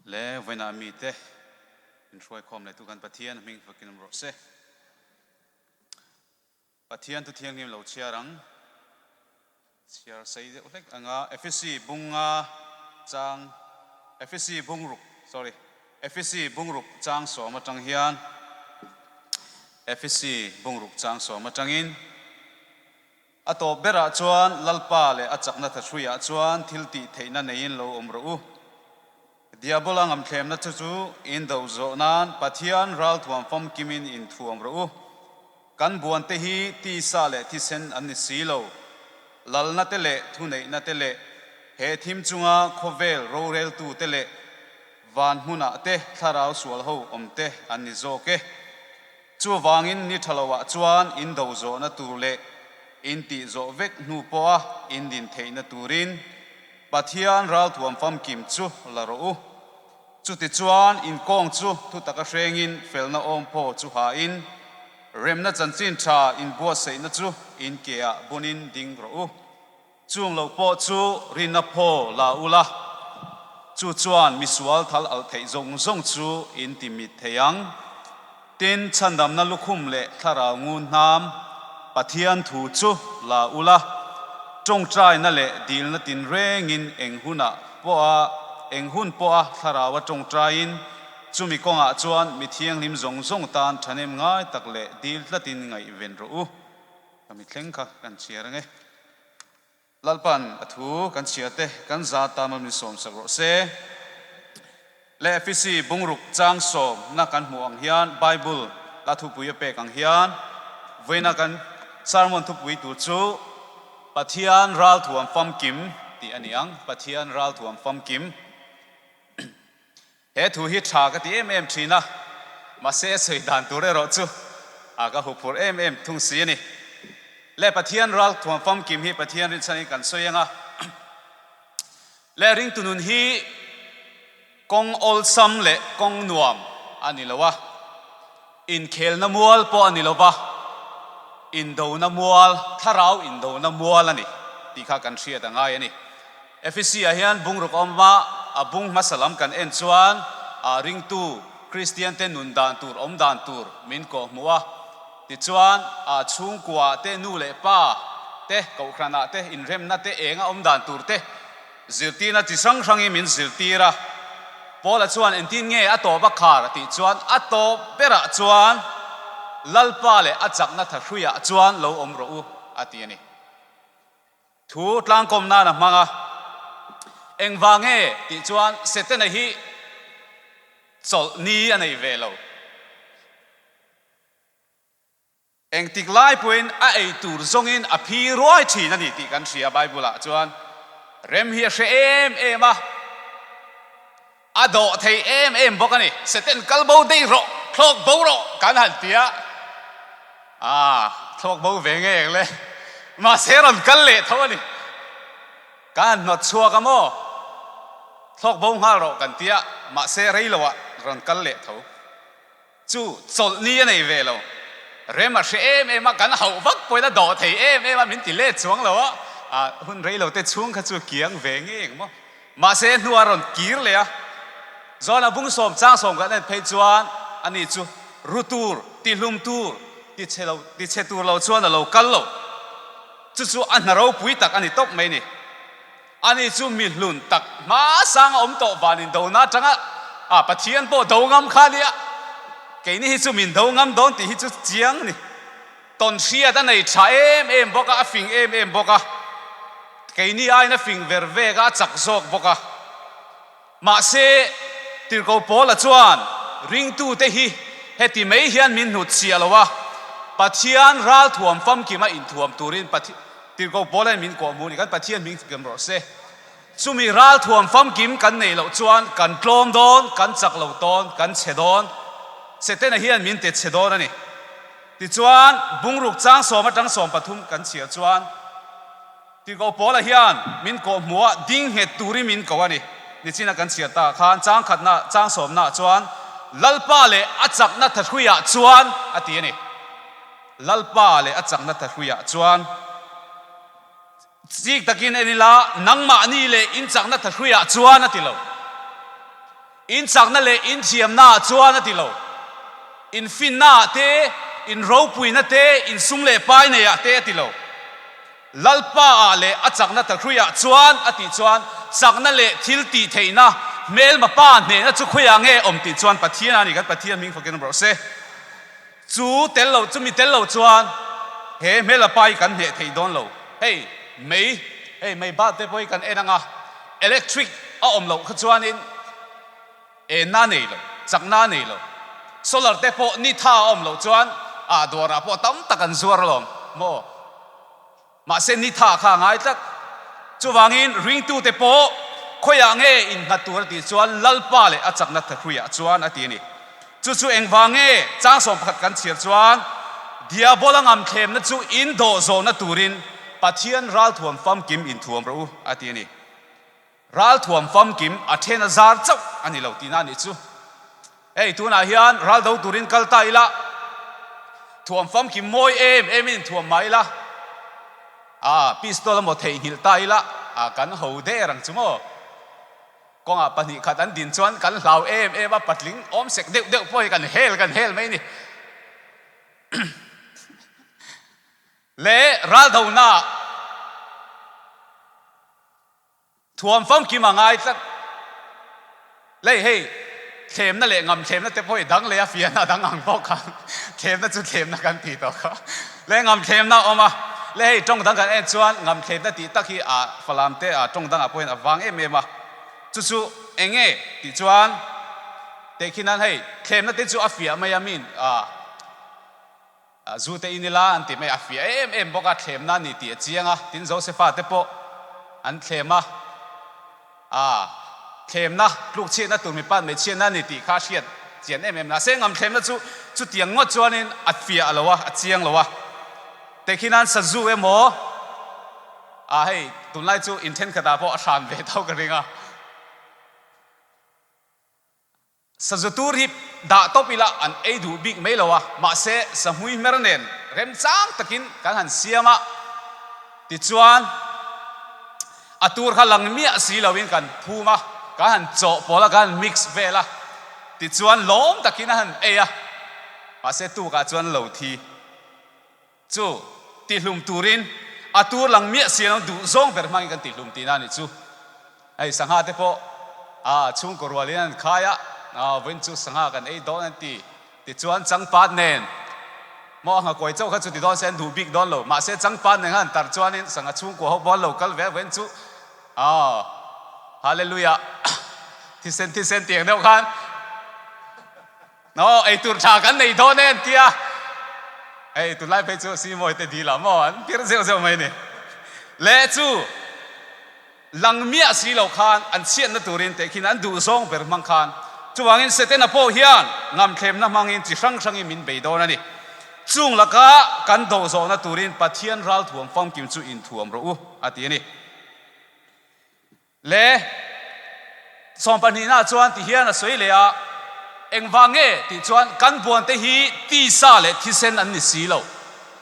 Le vawiinah mite inhruaikhawm leh tu kan Pathian hming fakin awm rawh se. Pathian thu thianghlim lo chhiar ang. Chhiar sei deuh hlek anga Efesi bunga chang Efesi bungruk sorry Efesi bungruk chang sawm atang hian Efesi bungruk chang sawm atangin a tawp berah chuan Lalpa leh a chakna thahruiah chuan thil tih theihna neiin lo awm rawh u. Diabola ngamthlemna chu chu in do zawh nan Pathian ralthuam famkimin inthuam rawh u. Kan buante hi tisa leh thisen an ni si lo. Lalna te leh thuneihna te leh he thim chunga khawvel roreltu te leh van hmunah te thlarau sual ho awm te an ni zawk e. Chuvangin ni tha loah chuan in do zawhna tur leh in tih zawh vek hnu pawha in din theihna turin Pathian ralthuam famkim chu la rawh u. Chutichuan, inkawng chu thutak a hrengin felna awmphaw chu hain, remna chanchin tha inbuatsaihna chu in keah bunin ding rawh u. Chung lo pawh chu rinna phaw la u la, chu chuan misual thal alh theih zawng zawng chu in ti mit thei ang. Tin, chhandamna lukhum leh thlarau ngun hnam Pathian thu chu la u la, tawngtaina leh dilna tinrengin eng hunah pawha eng hun pawha thlaraua tawngtaiin chumi kawngah chuan mi thianghlim zawng zawng tan thahnem ngai tak leh dil tlatin ngaihven rawh u. Ka mithleng kha kan chhiar ange. Lalpan a thu kan chhia te kan za tan rawn insawmsak rawh se. Le Efesi bungruk chang sawmna kan hmuh ang hian Bible la thupui a pek ang hian vawiina kan sermon thupui tur chu Pathian ralthuam famkim tih a ni ang, Pathian ralthuam famkim. He thu hi tha ka ti em em thin a, mahse a sawi dan tur erawh chu a ka huphurh em em thung si a ni. Le Pathian ral thuam famkim hi Pathian rinchhanin kan sawi ang a, le ringtu nun hi kawng awlsam leh kawng nuam a ni lo a, inkhelna mual pawh a ni lo va, indona mual, thlarau indona mual a ni tih kha kan hriat a ngai a ni. Efesi ah hian bungruk a awm a, a bung hmasa lam kan en chuan a ringtu Kristian te nun dan tur awm dan tur min kawh hmuh a. Tichuan a chhungkua te nu leh pa te kohhran ah te inremna te eng a awm dan tur te zirtirna chi hrang hrangin min zirtir a. Paula chuan engtin nge a tawp a khar a tih chuan a tawp berah chuan Lalpa leh a chakna thahruiah chuan lo awm rawh u a ti a ni. Thu tlangkawm nan a hmang a, Engvang nge tih chuan Setana hi chawlh ni a nei ve lo. Engtik lai pawhin a ei tur zawngin a phi ruai thin a ni tih kan hria Bible ah chuan rem hi a hre em em a, a dawh thei em em bawk a ni. Satan kal bo daih rawh, thlawk bo rawh kan han ti a, ah thlawk bo ve ngei ang le, mahse rawn kal leh tho a ni. Kan han hnawt chhuak a maw? Thlawk bo nghal rawh kan ti a, mahse rei loah rawn kal leh tho. Chu chawlh ni a nei ve lo. Rem a hre em em a, kan hauh vak pawhin a dawh thei em em a, min ti let chuang lo a, ah hun rei lo te chhung kha chu kiang ve ngei ang maw. Mahse hnua rawn kir leh a, Zawna bung sawm chang sawm kan en phei chuan ani chu ru tur, ti hlum tur, ti chhe lo, ti chhe tur lo chuan a lo kal lo. Chu chu a hna ropui tak a ni tawp mai ni. Ani chu mi hlun tak hmasang a awm tawh van in dona atanga a Pathian pawh do ngam kha nia. Keini hi chu min do ngam dawn tih hi chu chiang ni. Tawn hriat a nei tha em em bawk a, a fing em em bawk a. Keini aiin a fing ver vek a, a chak zawk bawk a. Mahse, Tirhkoh Paula chuan ringtute hi heti mai hian min hnut chiah lo a, Pathian ralthuam famkima inthuam turin Tirhkoh Paula in min kawhhmuh ni kan Pathian hming kem rawh se. Chumi ralthuam famkim kan neih loh chuan kan tlawm dawn, kan chak lo tawn, kan chhe dawn. Setana hian min ti chhe dawn a ni. Tichuan, bungruk chang sawm atang 13 kan chhiar chuan, Tirhkoh Paula hian min kawhhmuh a, ding nghet turin min ko a ni. Nichina kan chhiar takah khan chang khatna, chang sawmnaah chuan Lalpa leh a chakna thahruiah chuan a ti a ni. Lalpa leh a chakna thahruiah chuan chik takin en ila, nangmahni leh in chakna thahruiah chuan a ti lo. In chakna leh in thiamnaah chuan a ti lo. In finnaah te, in ropuina te, in sum leh pai neiah te a ti lo. Lalpaah leh a chakna tahruiah chuan a tih chuan chakna leh thil tih theihna hmelma pa hnehna chu khawiah nge awm tih chuan Pathian a ni kan Pathian hming fakin rawh se. Chu tel lo chumi tel lo chuan he hmelma pa hi kan hneh thei dawn lo. Hei mei hei mei bulb te pawh hi kan en ang a, electric a awm loh kha chuanin enna a nei lo, chakna a nei lo. Solar te pawh ni tha a awm loh chuan ah dawrah pawh tam tak an zuar alawm maw? Mahse ni tha kha a ngai tlat. Chuvangin ringtute pawh khawiah nge innghat tur a tih chuan Lalpa leh a chakna thahruiah chuan a ti a ni. Chu chu engvang nge chang 11 kan chhiar chuan Diabola ngamthlemna chu in dawh zawhna turin Pathian ralthuam famkim inthuam rawh u a ti a ni. Ralthuam famkim a then a zar chauh a ni lo tihna a nih chu. Hei tunah hian ral do turin kal ta ila, thuam famkim mawi em em in inthuam mah ila, ah pistol emaw theihnghilh ta ila, ah kan ho der ang chu maw? Kawngah 2 khat an din chuan kan hlau em em a, patling awm sek deuh deuh pawh hi kan hel kan hel mai a ni. Leh ral donaah. Thuam famkim a ngai tlat. Lei hei thlemna leh ngam thlemna te pawh i dang leh a fiahna a dang ang bawk kha. Thlemna chu thlemna kan tih tawh kha. Leh ngam thlemna a awm a. Leh hei tawng dang kan en chuan ngam thlemna tih tak hi a Falam te a tawng dangah pawhin a vang em em a. Chu chu eng nge tih chuan tehkhin nan hei thlemna te chu a fiah mai a min a. Zu te in ila an ti mai, a fiah em em bawk a, thlemna a ni tih a chiang a, tin Josefa te pawh an thlem a, aa thlemna tlukchhiatna tur mipa hmeichhiatna a ni tih kha a hriat chian em em mahse ngam thlemna chu chutiang ngawt chuanin a fiah lo a, a chiang lo a, tehkhin nan sazu emaw aa hei tunlai chu in thenkhatah pawh a hran ve tho ka ring a. Sazu tur hi dah tawp ila an ei duh bik mai lo a, mahse sahmui hmer nen remchang takin kan han siam a, tichuan a tur kha lang miah si loin kan phum a, kan han chawhpawl a, kan han mix vel a, tichuan lawm takin a han ei a, mahse tukah chuan lo thi. Chu tihlum turin a tur lang miah si lo duh zawng ber hmangin kan tihlum tihna a nih chu. Hei sangha te pawh a chhungkaw rualin an khai a, vawiin chu sangha kan ei dawn an ti. Tichuan changpat nen maw a nghakuai chauh kha chu ti dawn se an duh bik dawn lo. Mahse changpat nen khan an tarh chuanin sangha chhungkua ho pawh an lo kal ve a vawiin chu Hallelujah thisen thisen tiang deuh khan Aw, eitur tha kan nei dawn e an ti a, hei tunlai phei chu Simawi te dil ah maw an tir zeuh zeuh mai ni. Leh chu lang miah si lo khan an chhiatna turin tehkhin an duh zawng ber hmang khan chuvangin Setana pawh hian ngamthlemna hmangin chi hrang hrangin min bei dawn a ni. Chung laka kan do zawhna turin Pathian ralthuam famkim chu inthuam rawh u a ti a ni. Le sawmpahnihna chuan ti hian a sawi leh a, Engvang nge tih chuan kan buante hi tisa leh thisen an ni si lo.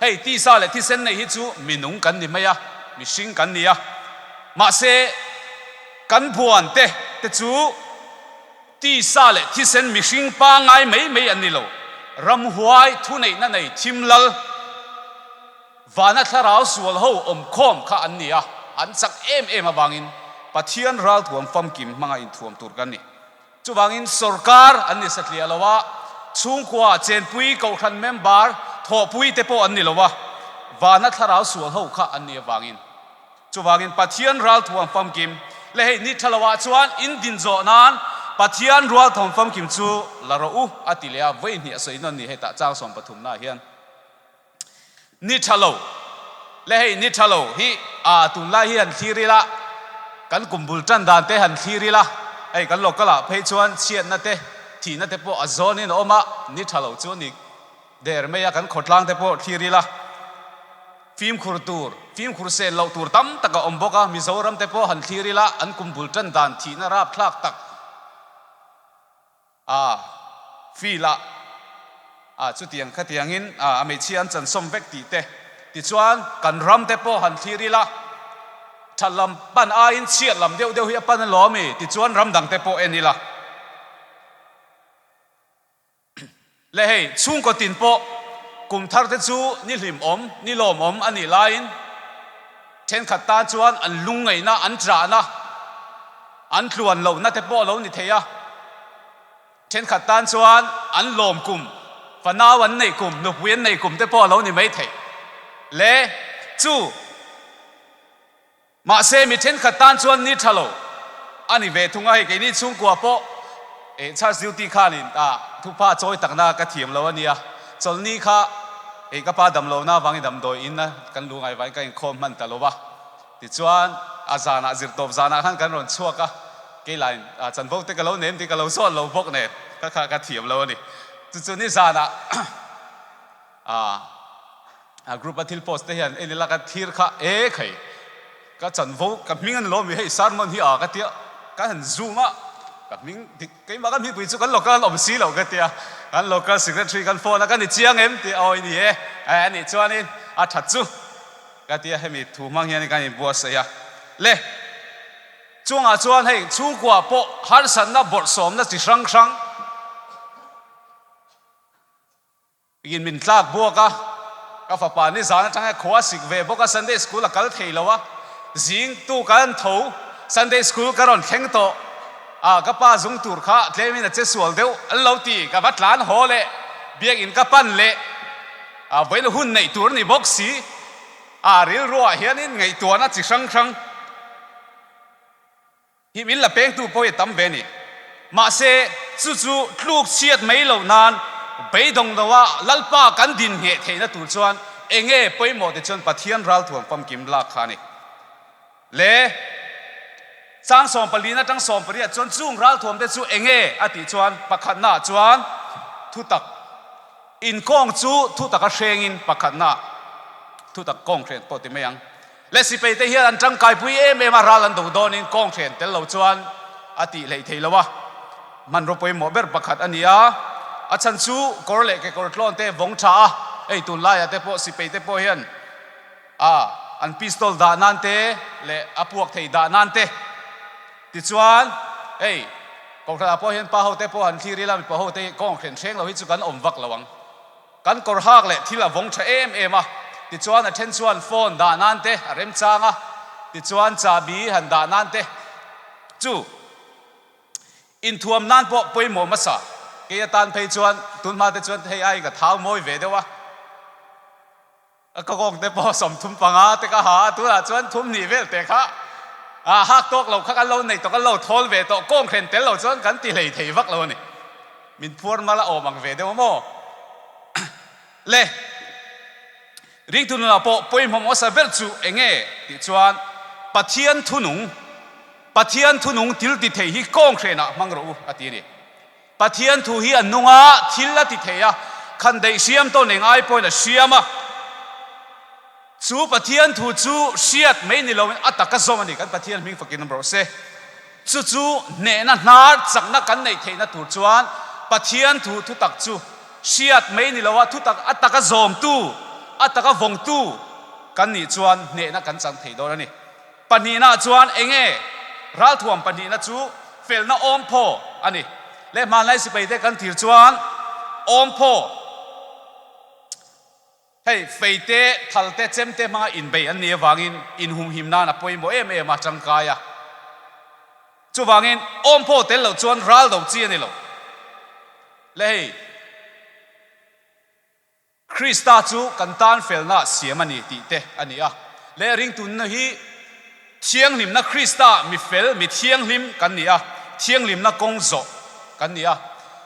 Hei tisa leh thisen nei hi chu minung kan ni mai a, mihring kan ni a. Mahse kan buante te chu tisa leh thisen mihring pangngai mai mai an ni lo. Ramhuai thuneihna nei thim lal. Vana thlarau sual ho awmkhawm kha an ni a, an chak em em avangin Pathian ralthuam famkim hmanga inthuam tur kan ni. Chuvangin sorkar an ni satliah lo a, chhungkua, chenpui, kohhran member, thawhpui te pawh an ni lo a, vana thlarau sual ho kha an ni avangin. Chuvangin Pathian ralthuam famkim leh hei ni tha loah chuan in din zawh nan Pathian rualthawm famkim chu la rawh u a ti leh a, vawi hnih a sawi nawn ni hetah chang 13 naah hian. Ni tha lo le hei ni tha lo hi a tunlai hi han thlir ila kan kum bul tan dan te han thlir ila hei kan local ah phei chuan chhiatna te thihna te pawh a zawn in a awm a ni tha lo chu a ni der mai a kan khawtlang te pawh thlir ila fimkhur tur fimkhur sen loh tur tam tak a awm bawk a Mizoram te pawh han thlir ila an kum bul tan dan thihna rapthlak tak A, field ah a chutiang khatiangin a hmeichhia an chansawm vek tih te. Tichuan kan ram te pawh han thlir ila, that lam pan aiin chhiat lam deuh deuh hi a pan alawm i, tichuan ram dang te pawh en ila. Le hei, chhungkaw tin pawh kum thar te chu ni hlimawm, ni lawmawm a nih laiin thenkhat tan chuan an lungngaihna, an ṭahna, an tluan lohna te pawh a lo ni thei a. Thenkhat tan chuan an lawm kum, fanau an neih kum, nupui an neih kum te pawh a lo ni mai thei. Le chu. Mahse, mi thenkhat tan chuan ni tha lo a ni ve thung a, hei keini chhungkua pawh eh church duty khanin ah thupha chawi takna ka thiam lo a nia, chawlhni kha eh ka pa damlohna avangin damdawi in a kan lu ngai vangin ka inkhawm hman ta lo va, tichuan a zanah zirtawp zanah khan kan rawn chhuak a, keilain ah chanvo te ka lo nem tih ka lo zawt lo bawk nen ka kha ka thiam lo a ni, chu chu ni zanah Ah a group a thil post te hian en ila ka thlir kha e khai ka chanvo ka hming an lo mi hei sermon hi a ka tia ka han zoom a ka hming dik keimah ka hmingpui chu kan local an awm si lo ka tia kan local secretary kan phone a ka ni chiang em tih awi ni e a nih chuanin a that chu ka tia hemi thu hmang hian kan inbuatsaih a le chungah chuan hei chhungkua pawh harsatna bawrhsawmna chi hrang hrang In min tlak buak a, ka fapa nizan atanga khua sik ve bawk a, Sunday school a kal thei lo a, zing tu ka an tho, Sunday school ka rawn thleng tawh a, ka pa zung tur kha tlemin a che sual deuh an lo ti, ka va tlan haw leh, biakinn ka pan leh a, vawiin hun neih tur a ni bawk si, a rilruah hianin ngaihtuahna chi hrang hrang. Hi min la pengtu pawh hi a tam ve a ni. Mahse, chu chu tluk chhiat mai loh nan beidawng loa Lalpa kan din ngheh theihna tur chuan enge pawimawh te chuan Pathian ralthuam famkim lak kha a ni. Le chang sawmpalin atang sawmpariat chuan chung ralthuam te chu enge a tih chuan pakhatnaah chuan thutak inkawng chu thutak a hrengin pakhatnaah thutak kawng hren pawh ti mai ang. Le sipai te hian an tangkaipui em em a, ral an do dawnin kawng hren tel lo chuan a tih hleih thei lo a, hmanraw pawimawh ber pakhat a ni a, a chhan chu kawr leh kekawr tlawn te vawng tha a, hei tunlaiah te pawh sipai te pawh hian a an pistol dah nan te leh a puak thei dah nan te tichuan hei kohhranah pawh hian pa ho te pawh han thlir ila mipa ho te hi kawng hren hreng lo hi chu kan awm vak lo ang. Kan kawr hak leh thil a vawng tha em em a, tichuan a then chuan phone dah nan te a remchang a, tichuan chahbi han dah nan te chu inthuam nan pawh pawimawh hmasa. Kei atan phei chuan tunhma te chuan hei aiin ka thau mawi ve deuh a, ka kawng te pawh 35 te ka ha a, tunah chuan thum hnih vel te kha a hak tawk lo kha kan lo nei tawh, kan lo thawl ve tawh, kawng hren tel lo chuan kan ti hlei thei vak lo a ni. Min phuar mal a awm ang ve deuh a maw? Le, ringtu nunah pawh pawimawh hmasa ber chu eng nge tih chuan Pathian thunung, Pathian thunung thil ti thei hi kawng hrenah hmang rawh u a ti a ni. Pathian thu hi a nung a, thil a ti thei a, khan daih hriam tawn eng ai pawhin a hriam a. Chu Pathian thu chu hriat mai ni loin a taka zawm a ni. Kan Pathian hming fakin awm rawh se. Chu chu hnehna hnar chakna kan neih theihna tur chuan Pathian thu thutak chu hriat mai ni loa thutak a taka zawmtu, a taka vawngtu kan nih chuan hnehna kan chang thei dawn a ni. Pahnihna chuan enge ralthuam pahnihna chu felna awmphaw a ni. Leh hmanlai sipaite kan thlir chuan awmphaw. Hei, fei te, thal te, chem te hmanga inbei an nih avangin inhumhim nan a pawimawh em em a, tangkai a. Chuvangin, awmphaw tel loh chuan ral do chi a ni lo. Le hei, Krista chu kan tan felna siam a ni tih te a ni a. Le ringtunna hi Thianghlimna Krista mi fel, mi thianghlim kan ni a, thianghlimna kawng zawh kan ni a.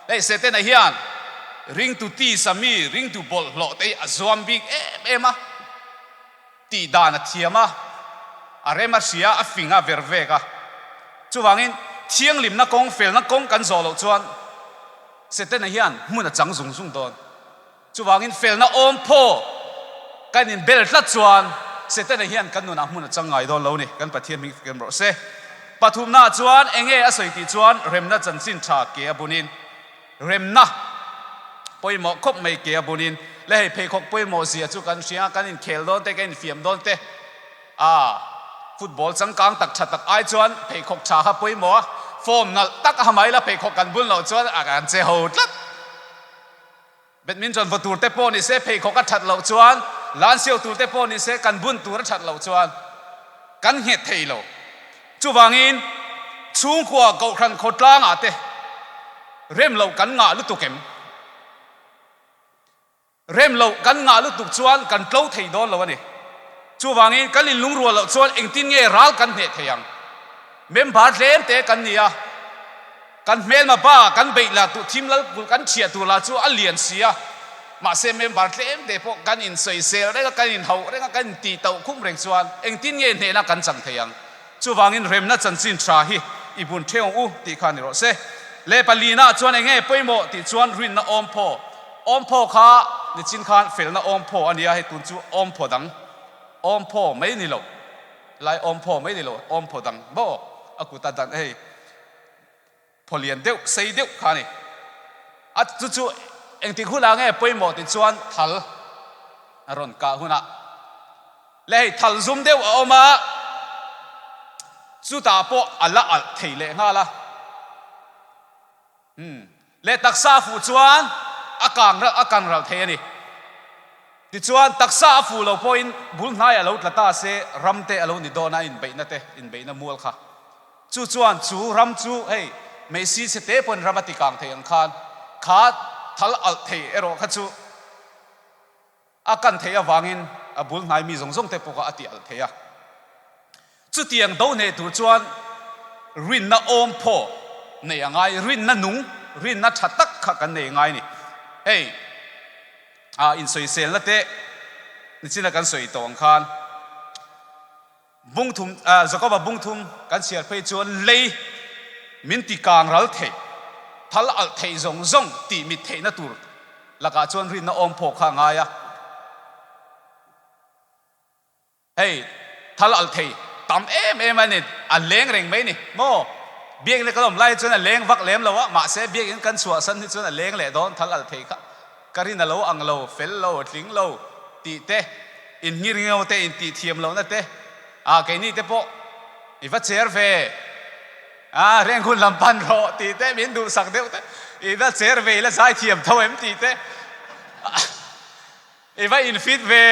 Hei Setana hian ringtu tisa mi, ringtu bawlhhlawh te hi a zuam bik em em a, tih dan a thiam a, a rem a hria, a fing a ver vek a. Chuvangin thianghlimna kawng, felna kawng kan zawh loh chuan Setana hian hmun a chang zung zung dawn. Chuvangin felna awm phaw kan inbel tlat chuan Setana hian kan nunah hmun a chang ngai dawn lo ni. Kan Pathian hming fek em rawh se. Pathumnaah chuan enge a sawi tih chuan remna chanchin tha ke a bunin remna pawimawh khawp mai ke a bunin le hei pheikhawk pawimawh zia chu kan hria a, kan inkhel dawn te, kan infiam dawn te a football changkang tak tha tak ai chuan pheikhawk tha kha pawimawh a, form nalh tak a ha mai la pheikhawk kan bun loh chuan a kan che ho tlat. Badminton vaw tur te pawh ni se, pheikhawk a that loh chuan, lansiau tur te pawh ni se, kan bun tur a that loh chuan kan nghet thei lo. Chuvangin chhungkua Kohhran khawtlangah te rem loh kan ngah lutuk em? Rem loh kan ngah lutuk chuan kan tlo thei dawn lo a ni. Chuvangin kan inlungrual loh chuan engtin nge ral kan hneh thei ang? Member tlem te kan ni a, kan hmelma ba kan beih lah tur thim lal kulh kan chhiah tur lah chu a lian si a, mahse member tlem te pawh kan insawisel reng a, kan inhauh reng a, kan intih tauh khum reng chuan engtin nge hnehna kan chang thei ang? Chuvangin remna chanchin tha hi i bun theu ang u tih kha ni rawh se. Le palina chuan eng nge pawimawh tih chuan rinna awmphaw, awmphaw kha nichin khan felna awmphaw a nia, hei tun chu awmphaw dang, awmphaw mai ni lo, lai awmphaw mai ni lo, awmphaw dang maw a kuta dan hei phaw lian deuh, sei deuh kha a ni. A chu chu engtik hunah nge pawimawh tih chuan thal a rawn kah hunah leh hei thal zum deuh a awm a, chutah pawh a la alh thei leh nghal a. Umm leh taksa a fuh chuan a kang ralh a kang ralh thei a ni. Tichuan taksa a fuh lo pawhin bul hnai a lo tla ta se ram te a lo ni dawn a inbeihna te inbeihna mual kha. Chu chuan chu ram chu hei Meisi chhe te pawhin ram a ti kang thei ang khan kha thal alh thei erawh kha chu a kan theih avangin a bul hnai mi zawng zawng te pawh kha a ti alh thei a. Chutiang do hneh tur chuan rinna awm phaw nei a ngai, rinna nung, rinna tha tak kha kan nei ngai a ni. Hei a insawiselna te nichina kan sawi tawh ang khan, Bungthum, Jakoba bungthum kan chhiar phei chuan lei min ti kang ral theih, thal alh theih zawng zawng tih mit theihna tur lakah chuan rinna awm phawk kha a ngai a. Hei, thal alh thei tam em em a ni, a leng reng mai ni maw? Biakinn kan awm lai hi chuan a leng vak lem lo a, mahse biakinn kan chhuahsan hi chuan a leng leh dawn thal alh thei kha. Ka rin a lo ang lo, fel lo, tling lo tih te, inngir ngeu te, intih thiam lohna te, ah keini te pawh i va cher ve, ah reng hun lam pan rawh tih te, min duhsak deuh te, i va cher ve i la zai thiam tho em tih te, i va infit ve,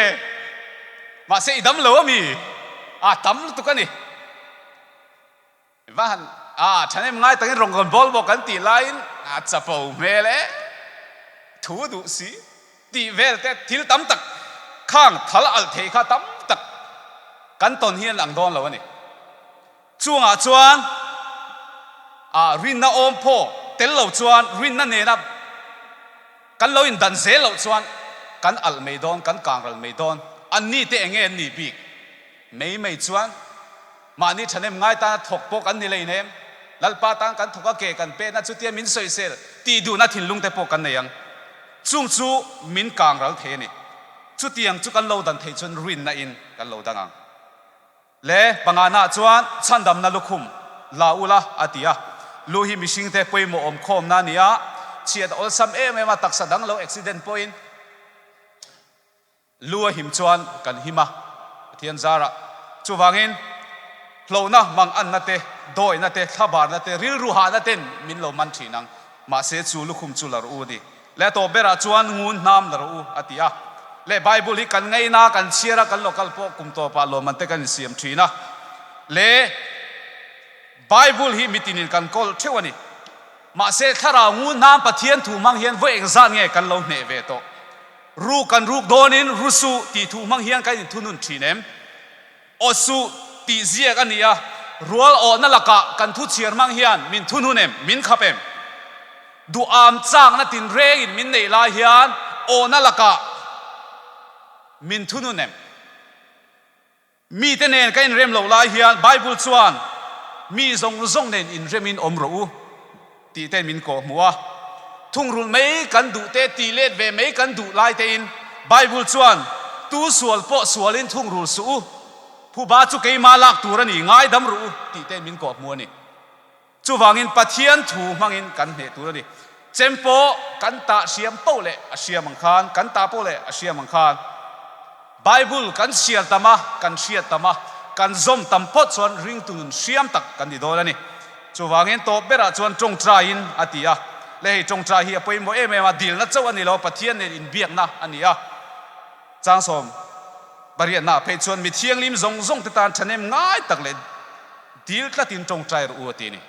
mahse i dam lo a mi? Ah tam lutuk a ni. Va han a thahnem ngai takin rawn kawn bawl bawk kan tih laiin a chapo hmel e, thu duh si tih vel te thil tam tak khang thal alh thei kha tam tak kan tawn hi an ang dawn lo a ni. Chungah chuan a rinna awm phaw tel lo chuan rinna nena kan lo indan zel loh chuan kan alh mai dawn, kan kangral mai dawn. Anni te enge an nih bik mai mai chuan Mahni thahnem ngai tana thawk pawh kan ni leinem, Lalpa tan kan thawk a ke kan pehna chutia min sawisel tih duhna thinlung te pawh kan nei ang. Chung chu min kang ral thei a ni. Chutiang chu kan lo dan theih chuan rinna in kan lo dang ang. Le pangana chuan chhandamna lukhum la ula a ti a. Lu hi mihring te pawimawh awm khawmna a ni a, chhiat a awlsam em em a, taksa dang lo accident pawhin Lu a him chuan kan him a, Pathian zarah. Chuvangin, hlauhna, manganna te, dawihna te, thlabarna te, rilru hahna ten min lo man thin ang. Mahse, chu lukhum chu la rawh u a ni. Leh a tawp berah chuan ngun hnam la rawh u a ti a. Leh Bible hi kan ngaina, kan chhiar a, kan local pawh kum tawpah lawmman te kan insiam thin a. Leh Bible hi mitinin kan kawl theuh a ni. Mahse, thlarau ngun hnam Pathian thu hmang hian vawi engzat nge kan lo hneh ve tawh? Ru kan ruk dawnin ru suh tih thu hmang hian kan inthunun thin em? Aw suh tih ziak a ni a, rual awhna lakah kan thu chhiar hmang hian min thunun em? Min khap em? Duham chakna tinrengin min neih lai hian awhna lakah min thunun em? Mite nen ka inrem loh lai hian Bible chuan mi zawng zawng nen inremin awm rawh u tih te min kawh hmuh a. Thungrulh mai kan duh te, tih let ve mai kan duh lai tein Bible chuan tu sual pawh sualin thungrul suh u, phuba chu keima lak tur a ni, ngaidam rawh u tih te min kawh hmuh a ni. Chuvangin Pathian thu hmangin kan hneh tur a ni. Chem pawh kan tah hriam poh leh a hriam ang khan, kan tah poh leh a hriam ang khan. Bible kan chhiar tam a, kan hriat tam a, kan zawm tam phawt chuan ringtu nun hriam tak kan ni dawn a ni. Chuvangin tawp berah chuan tawngtaiin a ti a. Le hei tawngtai hi a pawimawh em em a, dilna chauh a ni lo, Pathian nen inbiakna a ni a. Changsawm pariatnaah phei chuan mi thianghlim zawng zawng te tan thahnem ngai tak leh dil tlatin tawngtai rawh u a ti a ni.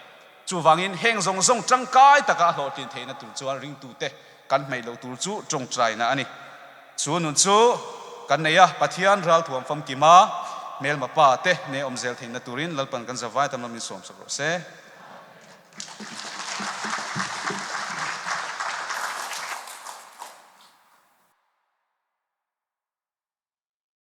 Chuvangin heng zawng zawng tangkai taka a hlawhtlin theihna tur chuan ringtute kan hmeih loh tur chu tawngtaina a ni. Chu nun chu kan nei a, Pathian ralthuam famkima hmelma pa te ne awm zel theihna turin Lalpan kan zavai tam lo min sawmsak rawh se.